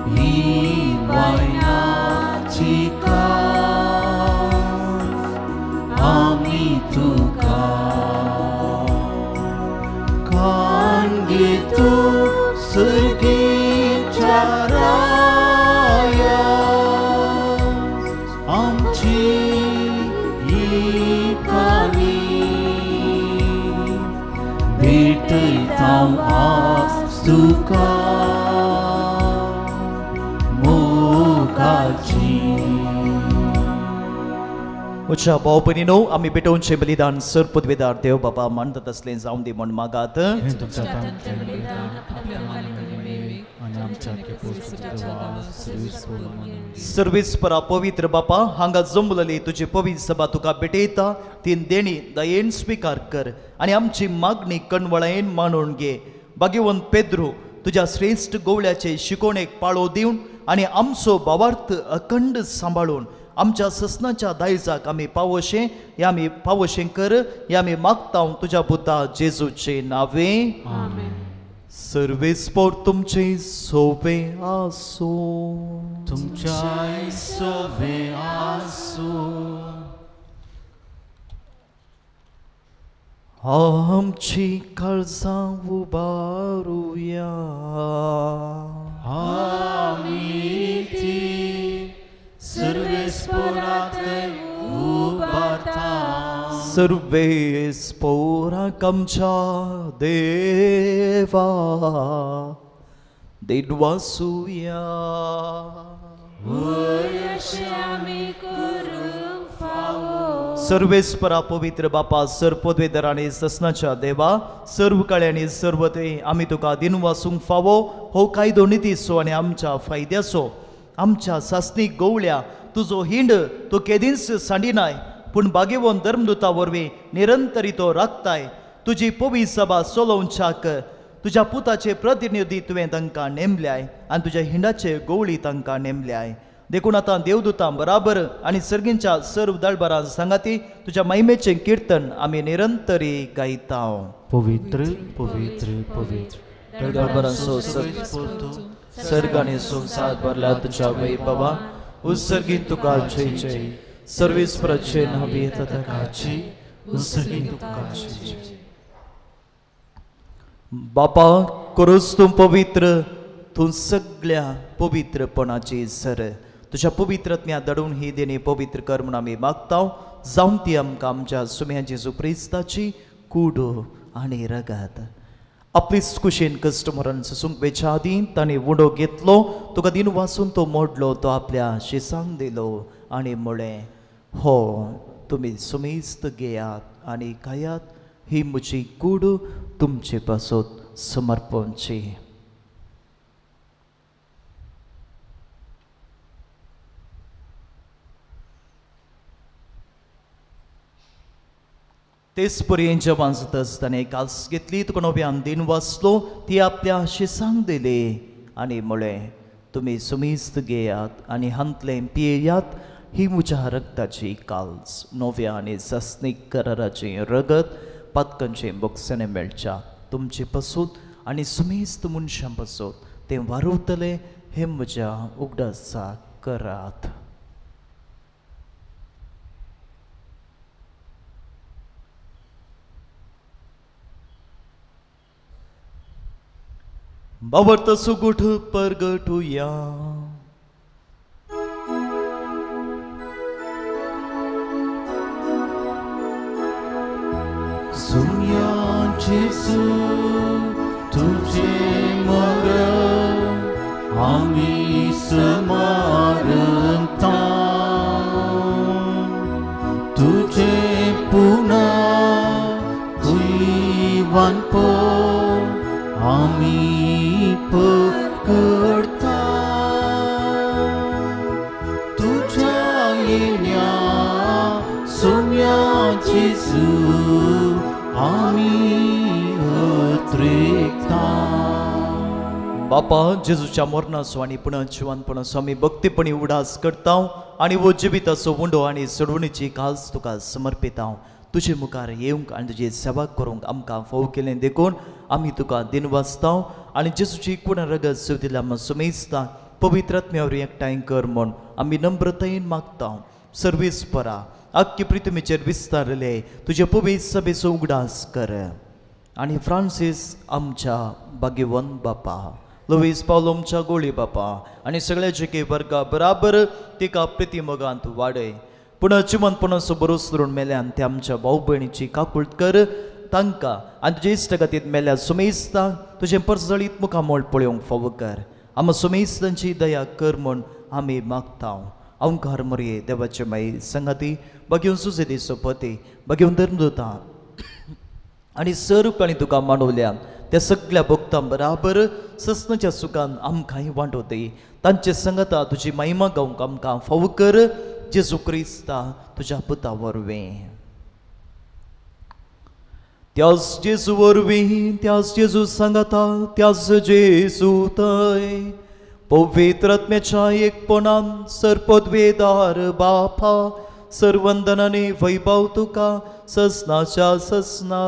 S1: ही वायनाची कास आमी तुका कान घेतो सर्गीच्या राया आमची ही काणी भेटयता आज तुका मोगाची.
S2: उच्या भाव भयणीनो, आमी भेटोवचें बलिदान सर पदवेदार देव बाबा मानतात असलें जावं दी म्हूण मागात. सर्वेस्परा पवित्र बापा, हांगा जमलली तुजी पवित्र सभा तुका भेटयता, ती देणी दयेन स्विकार कर आनी आमची मागणी कणवळायेन मानून घे. भाग्यवंत पेद्रू तुज्या श्रेश्ठ गोवळ्याचे शिकोवणेक पाळो दिवन आनी आमचो भावार्थ अखंड सांबाळून आमच्या ससनाच्या दायजाक आमी पावोशें ह्या आमी पावोशें कर, ह्या आमी मागता तुज्या पुता जेजूचे नावे. सर्वेस्पोर तुमचे सोवे आसूं.
S1: तुमच्याय सोवे आसूं.
S2: आमची काळजां उबारुया,
S1: आमी ती सर्वेस्पोराक उबारता.
S2: सर्वेस्पोराक आमच्या देवा देडवासुया. सर्वेस्परा पवित्र बापा, सर पदवेदार आनी ससनाच्या देवा, सर्व काळ्यांनी सर्व ते आमी तुका दिनवासूंक फावो हो कायदो नितीचो आनी आमच्या फायद्याचो. आमच्या सासणीक गोवळ्या तुजो हिंड तूं केदींच सांडिनाय, पूण भाग्यवंत धर्मदुता वरवीं निरंतरी तो राखताय. तुजी पवी सभा चलोवच्याक तुज्या पुताचे प्रतिनिधी तुवें तांकां नेमल्याय आनी तुज्या हिंडाचे गोवळी तांकां नेमल्याय. देखून आतां देवदूतां बराबर आनी सर्गींच्या सर्व दळबरां सांगाती तुज्या महिमेचें किर्तन आमी निरंतरी गायता.
S1: पवित्र पवित्र पवित्र
S2: दळबरांचो सर्ग आनी संवसार भरला तुज्या वैभवा. उत्सर्गीत तुका जय जय. सर्वेस्पराचे नांव येता ताका जय,
S1: उत्सर्गीत तुका जय जय.
S2: बापा करूच तूं पवित्र, तूं सगळ्या पवित्रपणाची सर. तुज्या पवित्रत्म्या धाडून ही देणी पवित्र कर म्हूण आमी मागता. जावन ती आमकां आमच्या सुम्या जेजू क्रिस्ताची कूड आनी रगत. आपलीच कुशीन कस्टमरान सुसूंक वेच्या आदीं ताणें उंडो घेतलो, तुका दिन वासून तो मोडलो, तो आपल्या शिसांक दिलो आनी म्हळें, हो तुमी सुमेस्त घेयात आनी खायात, ही म्हजी कूड तुमचे पासत समर्पणची. तेच पर्यंत जेवण जाता आसतना कास घेतली, तुका नव्यान दिन वाचलो, ती आपल्या शिसांक दिली आनी म्हळें, तुमी सुमेस्त घेयात आनी हांतलें पियेयात, ही म्हज्या रगताची काल्स, नव्या आनी सासणीक कराराचें रगत, पातकांचें बोगसणें मेळच्या तुमचे पासून आनी सुमेस्त मनशां पासून तें वारवतलें, हें म्हज्या उगडासाक करात. बाबर्त सुगुठ परगटुया.
S1: सुम्या जेजू तुझे मरण आमी स्मरता, तुझे पुन्हा जीवनपण आमी पकडता. तुझ्या येण्या सुम्या जेजू आमी अत्रेकता.
S2: बापा जेजूच्या मरणाचो आनी पुनः जिवनपणाचो आमी भक्तीपणी उडास करता आनी वो जिविताचो उंडो आनी सोडवणीची खास तुका समर्पिता. तुजे मुखार येवंक आनी तुजी सेवा करूंक आमकां फाव केलें देखून आमी तुका दिनवासता आनी जेजूची कुणा रगत सुदिल्या सुमेस्ता पवित्र आत्म्यावर एकठांय कर म्हूण आमी नम्रतायेन मागता. सर्वेस्परा आख्खे पृथ्वीचेर विस्तारले तुजे पवित्र सभेचो उगडास कर आनी फ्रांसीस आमच्या भाग्यवंत बापा, लुईस पावलो आमच्या गोळी बापा आनी सगळ्या जेके वर्गा बराबर तिका प्रितीमोगांत वाडय. पूण जिवनपणाचो बरोस धरून मेल्यान ते आमच्या भाव भयणीची काकूळट कर तांकां आनी तुजे इश्टगतींत मेल्या सुमेस्ता तुजें परजळीत मुखामळ पळोवंक फावो कर. आमकां सुमेस्तांची दया कर म्हूण आमी मागता. अंकार मोरये देवाचे माई संगाती बघेवन सुजेदी सोपती बघेवन धर्मदूता आनी सर्व तुका मांडवल्या त्या सगळ्या भक्तां बराबर ससनाच्या सुखान आमकांय वांटो दी. तांचे संगता तुजी महिमा गावंक आमकां फावो कर जेजू क्रिस्ता तुज्या पुता वरवीं. त्याच जेजू वरवीं, त्याच जेजू सांगाता, त्याच जेजू थंय पवित्र आत्म्याच्या एकपणान सर्पद्वेदार बापा सर्वंदनाने वैभव तुका ससनाच्या ससना.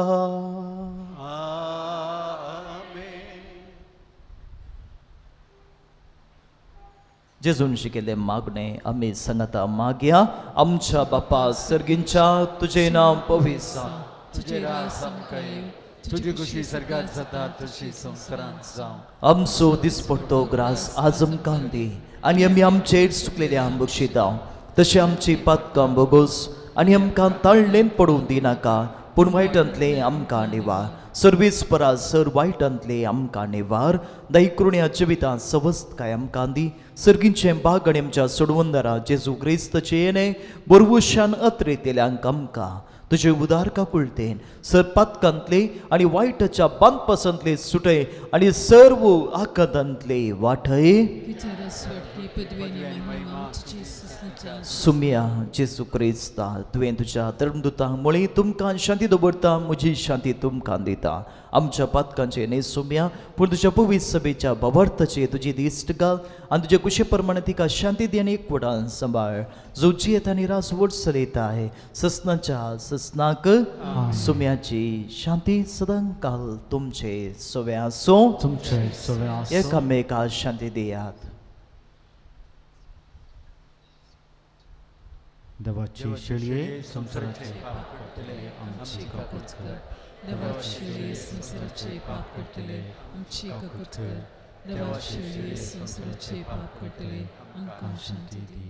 S2: जेजून शिकयल्लें मागणें आमी सांगता मागया. आमच्या बापा सर्गींच्या तुजें नांव पवित्र जावं,
S5: तुजें राज आमकां येवं, तुजी खुशी सर्गात जाता तशी संवसारांत जावं.
S2: आमचो दिसपडटो ग्रास आज आमकां दी आनी आमी आमचेर चुकलेल्या बक्षिता तशें आमची पातकां बोगोस आनी आमकां ताळणेन पडूंक दिनाका, पूण वायटांतलें आमकां निवार. सर्वीस परा सर वायटांतलें आमकां निवार. दयकृण्या जिवितांत सवस्तकाय आमकां दी. सर्गींचें बाग आनी आमच्या सोडवंदरा जेजू क्रिस्ताचें येणें बरवशान अत्रेतेल्यांक आमकां तुजे उदार काकुळटेन सर पातकांतले आनी वायटाच्या बांदपासांतले सुटय आनी सर्व आकांतांतले वाटय. सुम्या जेजू क्रिस्ता तुवें तुज्या धर्मदूता मुळे तुमकां शांती दवरता, म्हजी शांती तुमकां दिता. आमच्या पातकांचे न्हय सुम्या, पूण तुज्या पवित्र सभेच्या भावार्थाचे तुजी दिश्ट घाल आनी तुजे कुशे प्रमाणे तिका शांती दी आनी एकवटान सांबाळ. जो जियेता आनी रास वट चलयता आहे ससनाच्या ससनाक. सुम्याची शांती सदांकाल तुमचे सवे आसूं.
S1: तुमचे सवे आसूं.
S2: एकामेका शांती दियात.
S1: देवाची शेळये संवसाराचे पाप करतले आमची काकूत कर.
S6: देवाची शेळये संवसाराचे पाप करतले आमची काकूत कर. देवाची शेळये संवसाराचे पाप करतले आमकां शांती दी.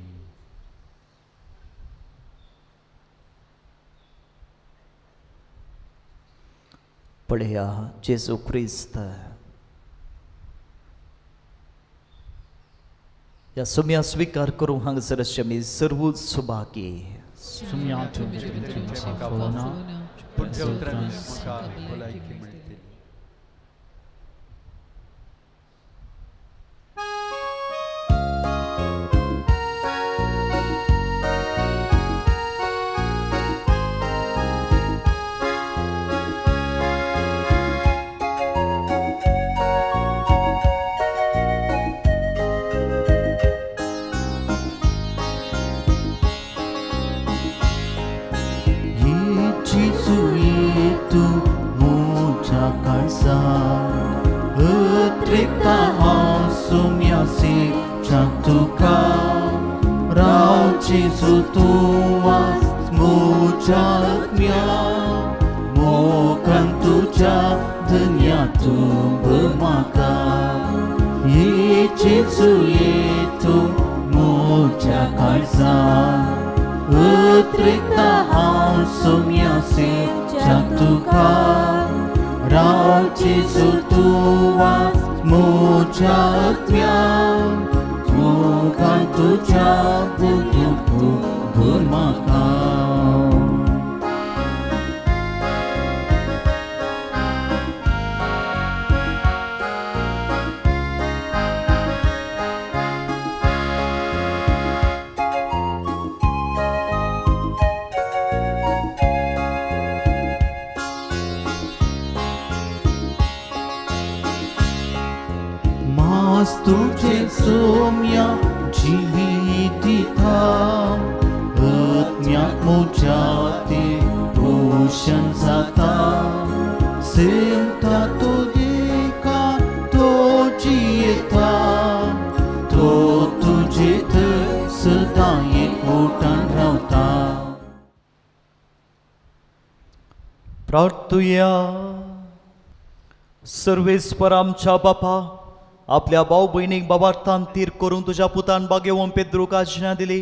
S2: पळया जेजू क्रिस्त ह्या सुम्या स्वीकार करूं हांगासर आसचे आमी सर्वूच सुभागी.
S1: सुम्या तुमचे भितर फावना,
S5: पूण तुज्या उतरान म्हाका भलायकी मेळटली.
S1: तुझे सोम्या जिवितिता आत्म्याक म्हज्या ते पोशण जाता. सेवता तो देखा तो जियेता, तो तुजे थंय सदां एकवटान रावता.
S2: प्रार्थुया. सर्वेस्पर आमच्या बापा, आपल्या भाव भयणीक बाबार्थान तीर करून तुज्या पुतान बागेवन पेद्रूक आज्ञा दिली.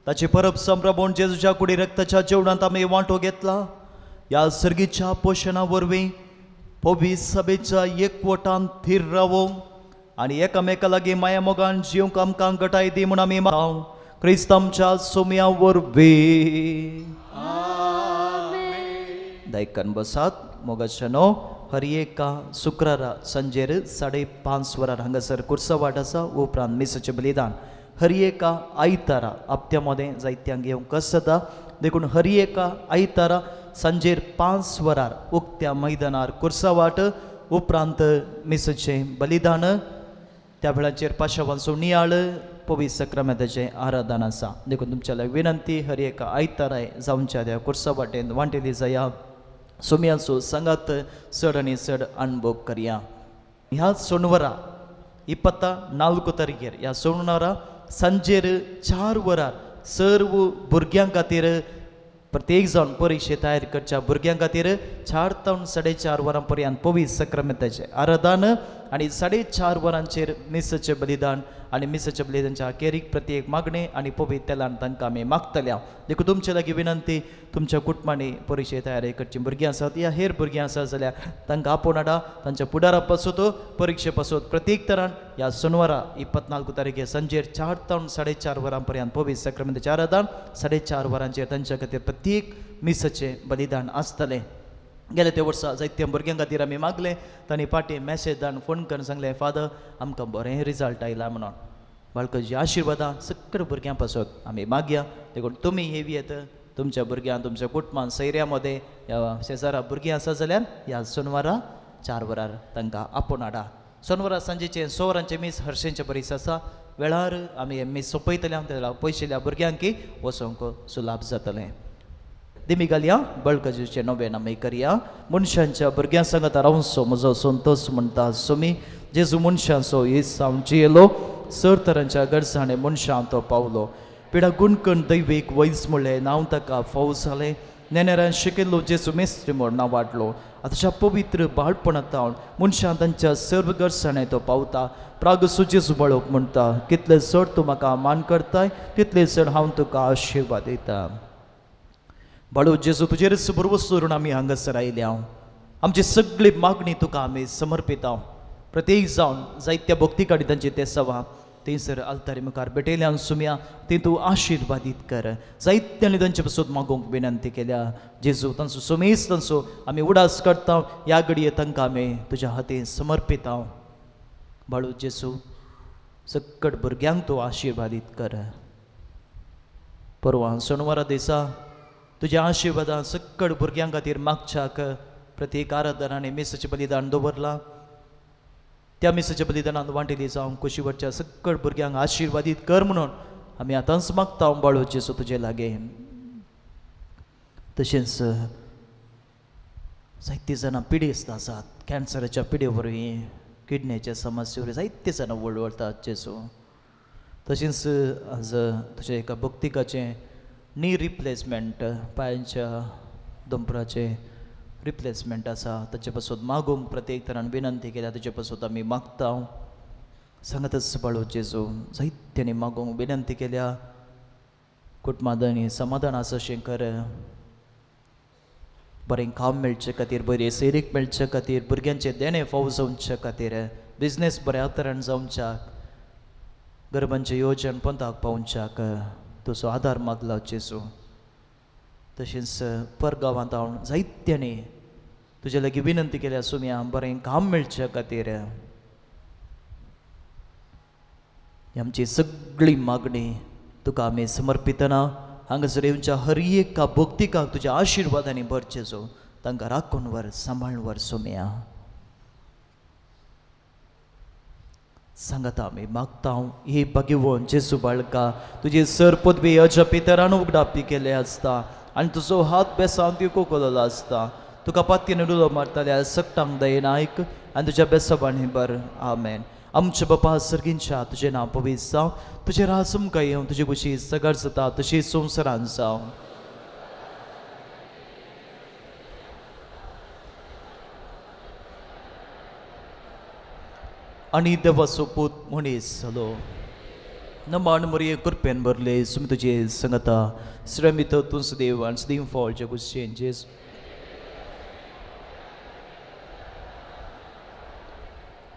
S2: ताची परब संभ्रमण जेजूच्या कुडी रक्ताच्या जेवणांत आमी वांटो घेतला. ह्या सर्गीच्या पोशणा वरवीं पवित्र सभेच्या एकवटान थीर रावोंक आनी एकामेका लागीं माया मोगान जिवंक आमकां गटाय दी म्हूण आमी मागता क्रिस्त आमच्या सोम्या वरवीं. दायकन बसात. मोगाचे न्हू हर एका शुक्रारा सांजेर 5:30 वरार हांगासर कुर्सवाट आसा. उपरांत मिसाचें बलिदान हर एका आयतारा हप्त्या मदें जायत्यांक येवंक कस जाता, देखून हर एका आयतारा सांजेर 5 वरार उक्त्या मैदानार कुर्सवाट, उपरांत मिसाचें बलिदान. त्या वेळाचेर पाशावांचो नियाळ पवित्र सक्रामेंताचें आराधन आसा. देखून तुमच्या लागीं विनंती, हर एका आयताराय जावच्या त्या कुर्सवाटेन वांटेली जाया. सोम्यांचो सांगात चड आनी चड अणभव करया. ह्या सोनवरा 24 तारखेर ह्या सोनवरा सांजेर 4 वरार सर्व भुरग्यां खातीर प्रत्येक जावन परिक्षे तयार करच्या भुरग्यां खातीर 4 ते 4:30 वरां पर्यंत पवित्र सक्रामेंताचें आराधन आनी 4:30 वरांचेर मिसाचें बलिदान आनी मिसाच्या बलिदानच्या अखेरीक प्रत्येक मागणें आनी पवित्र तेलान तांकां आमी मागतल्या. देखून तुमचे लागीं विनंती, तुमच्या कुटुंबांनी परिक्षे तयारी करची भुरगीं आसात या हेर भुरगीं आसात जाल्यार तांकां आपोवन हाडा. तांच्या फुडारा पासत परिक्षे पासत प्रत्येक तरान ह्या सोनवारा 24 तारखे सांजेर 4 ते 4:30 वरां पर्यंत पवित्र सक्रामेंताचें आराधन 4:30 वरांचेर तांच्या खातीर प्रत्येक मिसाचें बलिदान आसतलें. गेले ते वर्सा जायत्या भुरग्यां खातीर आमी मागलें, तांणी फाटीं मॅसेज धाडून फोन करून सांगलें, फादर आमकां बरें रिजल्ट आयला म्हणून. बाळकाची आशिर्वादां सगळ्या भुरग्यां पासत आमी मागया. देखून तुमी येवयेत तुमच्या भुरग्यां तुमच्या कुटुंबान सैऱ्या मदें ह्या शेजारा भुरगीं आसा जाल्यार ह्या सोनवारा 4 वरार तांकां आपोवन हाडा. सोनवारा सांजेचें 6 वरांचें मीस हर्शेंचें बरीस आसा. वेळार आमी हें मीस सोंपयतले, त्या पयशिल्ल्या भुरग्यांकी वचोंक सुलाभ जातलें. दिमी घालया बळकजीचे नवें आमी करया. मनशांच्या भुरग्यां सांगता रावचो म्हजो संतोष म्हणटा सोमी जेजू मनशांचो येस जावन जियेलो, सर तरांच्या गरजांनी मनशां तो पावलो. पिडा गुणकण दैवीक वैज म्हणलें नांव ताका फाव जालें. नेनेरान शिकिल्लो जेजू मेस्त्री म्हूण नांव वाडलो. आतांच्या पवित्र बाळपणांत मनशां तांच्या सर्व गरसाणे तो पावता. प्रागसू जेजू बाळोक म्हणटा, कितले चड तूं म्हाका मान करताय तितले चड हांव तुका आशिर्वाद दिता. बाळू जेजू तुजेरच भरवंसो दवरून आमी हांगासर आयल्या. आमची सगळी मागणी तुका आमी समर्पिता. प्रत्येक जावन जायत्या भक्ती काडी तांची तेसावा थंयसर आल्तारी मुखार भेटयल्यान सुमया ती तूं आशिर्वादीत कर. जायत्यांनी तांचे पासून मागूंक विनंती केल्या. जेजू तांचो सुमेस तांचो आमी उडास करता. ह्या घडये तांकां आमी तुज्या हातीन समर्पिता. बाळू जेजू सकट भुरग्यांक तूं आशिर्वादीत कर. परवां शेनवारा दिसा तुज्या आशिर्वादान सकट भुरग्यां खातीर मागच्याक प्रत्येक आराधनांनी मिसाचें बलिदान दवरलां. त्या मिसाच्या बलिदानान वांटेली जावं कुशीवरच्या सकट भुरग्यांक आशिर्वादीत कर म्हणून आमी आतांच मागता बाळू जेजू तुजे लागीं. तशेंच जायतीं जाणां पिडेस्त आसात, कॅन्सराच्या पिडे वरवीं, किडनेच्या समस्ये वरवीं जायतीं जाणां वळवळतात जेजू. तशेंच आज तुज्या एका भक्तिकाचें नी रिप्लेसमेंट, पांयांच्या दोंपराचें रिप्लेसमेंट आसा, ताचे पासून मागूंक प्रत्येक तरान विनंती केल्या. ताचे पासून आमी मागता. सांगतच बाळू जेजू जायत्यांनी मागूंक विनंती केल्या. कुटुंबांनी समाधान आसा अशें कर. बरें काम मेळचे खातीर, बरी सैरीक मेळचे खातीर, भुरग्यांचें देणें फाव जावचे खातीर, बिजनेस बऱ्या तरान जावच्याक, गर्भांचें योजन पंथाक पावच्याक तुजो आदार मागला जेजू. तशेंच परगांवांत हांव जायत्यांनी तुजे लागीं विनंती केल्या सुमया बरें काम मेळचे खातीर. आमची सगळी मागणी तुका आमी समर्पितना हांगासर येवच्या हर एका भक्तिकाक तुज्या आशिर्वादांनी भर जेजू. तांकां राखून व्हर, सांबाळून व्हर सुमया. सांगता आमी मागता ही भाग्यवंत जेजू बाळका तुजी सर पदवी अजपितरान उगडापी केले आसता आनी तुजो हात बेसांत कोकललो आसता. तुका पातयेन उलो मारताल्या सगटांक दयेन आयक आनी तुज्या बेसाबांनी बर. आमेन. आमच्या बापा सर्गींच्या तुजें नांव पवित्र जावं, तुजें राज आमकां येवं, तुजी खुशी सगळ जाता तशी संवसारान जावं. आनी देवाचो पूत मनीस जालो. नमान मरिये कृपेन भरले सुमी तुजे संगता श्रमित तूं सदैव आनी सदैव फॉल जगुशेन जेजू.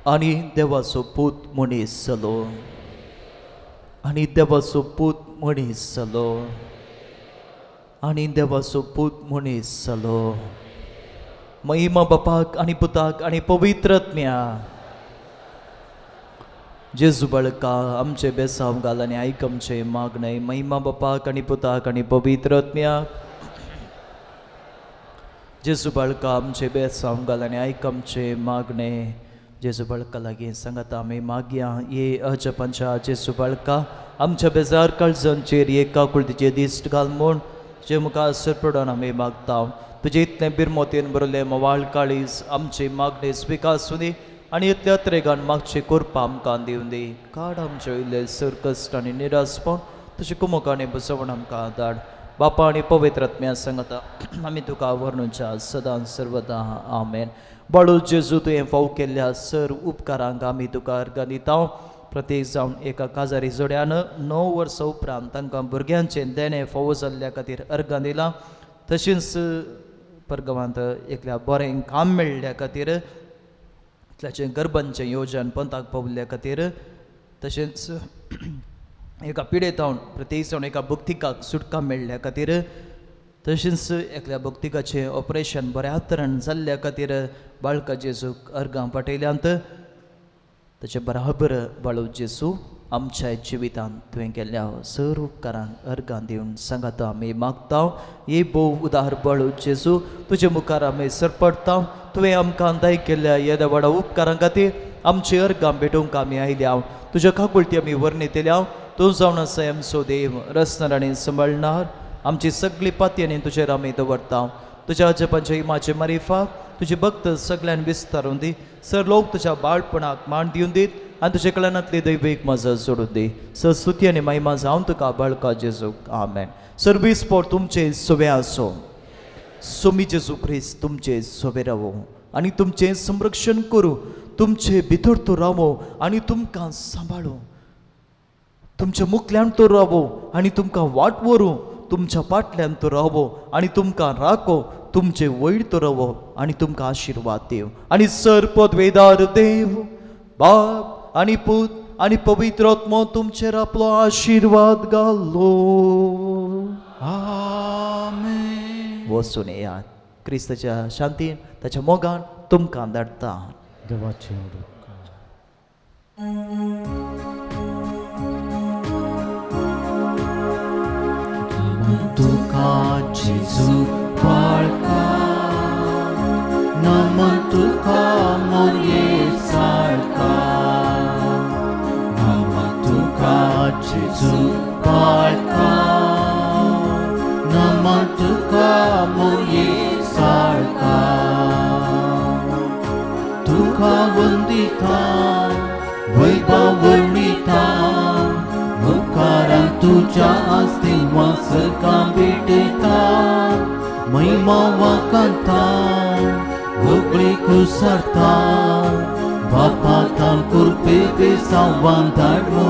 S2: आनी देवाचो पूत मनीस जालो. आनी देवाचो पूत मनीस जालो. आनी देवाचो पूत मनीस जालो. महिमा बापाक आनी पुताक आनी पवित्र आत्म्या. जेजू बाळका आमचे बेसांव घाल आनी आयक आमचें मागणें. महिमा बापाक आनी पुताक आनी पवित्र आत्म्याक. जेजू बाळका आमचे बेसांव घाल आनी आयक आमचें मागणें. जेजू बाळका लागीं सांगता आमी मागया. ये अजपांच्या जेजू बाळका आमच्या बेजार काळजांचेर एका कुळतीचे दिश्ट घाल म्हूण तुजे मुखार सरपडून आमी मागता. तुजे इतलें बिरमोतेन बरयलें म्होवाळ काळीज आमचे मागणें स्विकासूं दी आनी इतल्या त्रेगान मागचे करपा आमकां दिवन दी. काड आमचे वयले सर कश्ट आनी निरासपण तुजे कुमोक आनी बसवण आमकां धाड. बापा आनी पवित्र आत्म्या सांगता आमी तुका वर्णुच्या सदां सर्वदा. आमेन. बाळू जेजू तुवें फाव केल्ल्या सर उपकारांक आमी तुका अर्गां दिता. प्रत्येक जावन एका काजारी जोड्यान 9 वर्सां उपरांत तांकां भुरग्यांचें देणें फावो जाल्ल्या खातीर अर्गां दिलां. तशेंच परगांवांत एकल्या बरें काम मेळ्ळ्या खातीर, एकल्याचें गर्भांचें योजन पंथाक पावल्ल्या खातीर, तशेंच एका पिडेतावन प्रत्येक जावन एका भक्तिकाक सुटका मेळ्ळ्या खातीर, तशेंच एकल्या भक्तिकाचें ऑपरेशन बऱ्या तरेन जाल्ल्या खातीर बाळका जेजूक अर्गां पाठयल्यांत. ताचे बराबर बाळू जेजू आमच्या जिवितांत तुवें केल्ल्या सर उपकारांक अर्गां दिवन सांगाता आमी मागता. हे भोव उदार बाळू जेजू तुजे मुखार आमी सरपडटा. तुवें आमकां दाय केल्ल्या येद्या व्हडा उपकारां खातीर आमची अर्गां भेटोवंक आमी आयल्या. तुज्या काकुळटी आमी वर्णितल्या. तूं जावन आसा आमचो देव, रचणार आनी सांबाळणार. आमची सगळी पातयेनी तुजेर आमी दवरता. तुज्या अजपांच्या इमाचे मारिफाक तुजे भक्त सगळ्यान विस्तारून दी. सर लोक तुज्या बाळपणाक मान दिवन दीत आनी तुजे कल्याणांतली दैवीक मजा सोडून दी. सस्तुती आनी महिमा जावन तुका बाळका जेजूक. आमेन. सर्वीस पोर तुमचे सोवे आसो. सोमी जेजू क्रिस्त तुमचे सोवे रावो आनी तुमचें संरक्षण करूं, तुमचे भितर तो रावो आनी तुमकां सांबाळू, तुमच्या मुखल्यान तो रावो आनी तुमकां वाट व्हरूं, तुमच्या फाटल्यान तो रावो आनी तुमकां राखो, तुमचे वयर तो रावो आनी तुमकां आशिर्वाद देव. आनी सर पदवेदार देव बाप आनी पूत आनी पवित्र आत्मो तुमचेर आपलो आशिर्वाद घालो.
S5: आमेन.
S2: वचून येयात. क्रिस्ताच्या शांतीन ताच्या मोगान तुमकां धाडटा.
S1: देवाचें उपकार.
S5: तुका जेजू बाळका, नमन तुका मोरये साळका, नमन तुका जेजू बाळका, नमन तुका मोरये साळका. तुका वंदिता वैभव वर्णिता, उपकारां तुज्या आस्तिवा सरकां भेटयता, महिमा वाकांता होगळी कुसरता, बापा तांकूर पेपे सावान धाडमू